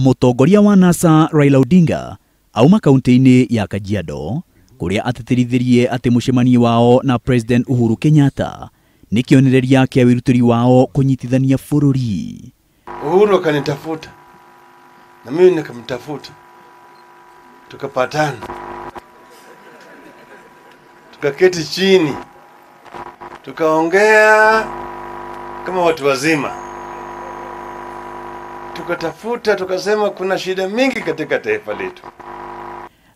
Mũtongoria wa NASA Raila Odinga auma kaunti-inĩ ya Kajiado kũrĩa atĩtĩrithirie atĩ mũcemanio wao na President Uhuru Kenyatta nĩ kĩonereria kĩa wĩrutĩri wao kũnyitithania bũrũri. Uhuru akanitafuta na mimi nikamtafuta, tukapatana, tukaketi chini, tukaongea kama watu wazima, tukatafuta, tukasema kuna shida mingi katika taifa letu.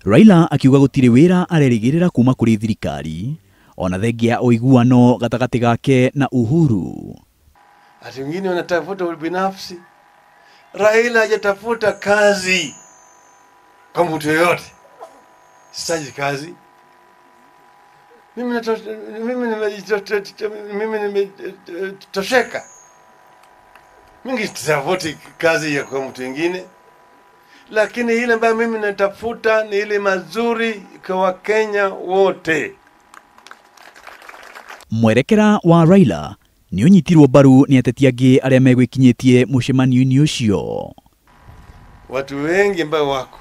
Raila akiuga gũtirĩ wĩra arerĩgĩrĩra kuma kũrĩ thirikari ona thengia ũiguano gatagatĩ gake na Uhuru. Ati wengine wanatafuta ubinafsi. Raila hajatafuta kazi kwa mtu yoyote. Sitaji kazi. Mimi nimetosheka. Mingi sitafuti kazi ya kwa mtu mwingine. Lakini ile ambayo mimi natafuta ni ile mazuri kwa Wakenya wote. Mwerekera wa Raila ni ũnyitirwo mbaru nĩ ateti angĩ arĩa megwĩkinyĩtie mũcemanio-inĩ ũcio. Watu wengi ambao wako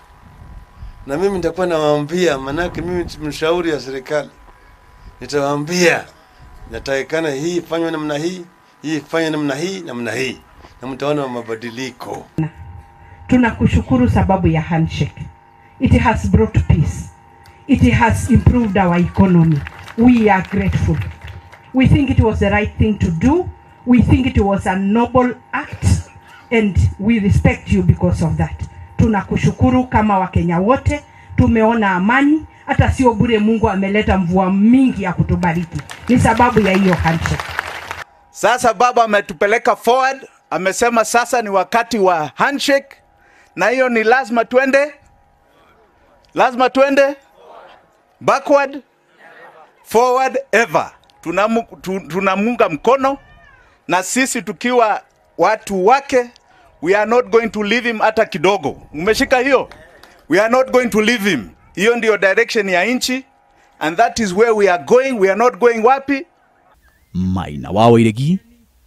na mimi nitakuwa nawaambia, manake mimi mshauri wa serikali, nitawaambia natakikana hii ifanywe namna hii, hii ifanywe namna hii, namna hii, na mtaona mabadiliko. Tunakushukuru sababu ya handshake. It has brought peace. It has improved our economy. We are grateful. We think it was the right thing to do. We think it was a noble act and we respect you because of that. Tunakushukuru kama Wakenya wote, tumeona amani, hata sio bure Mungu ameleta mvua mingi ya kutubariki. Ni sababu ya hiyo handshake. Sasa baba ametupeleka forward, amesema sasa ni wakati wa handshake na hiyo ni lazima tuende. Lazima tuende backward, forward ever. Tunamunga mkono na sisi tukiwa watu wake, we are not going to leave him hata kidogo. Umeshika hiyo? We are not going to leave him. Hiyo ndio direction ya nchi and that is where we are going. We are not going wapi? Maina wa Wairegi,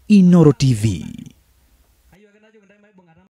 Inooro TV.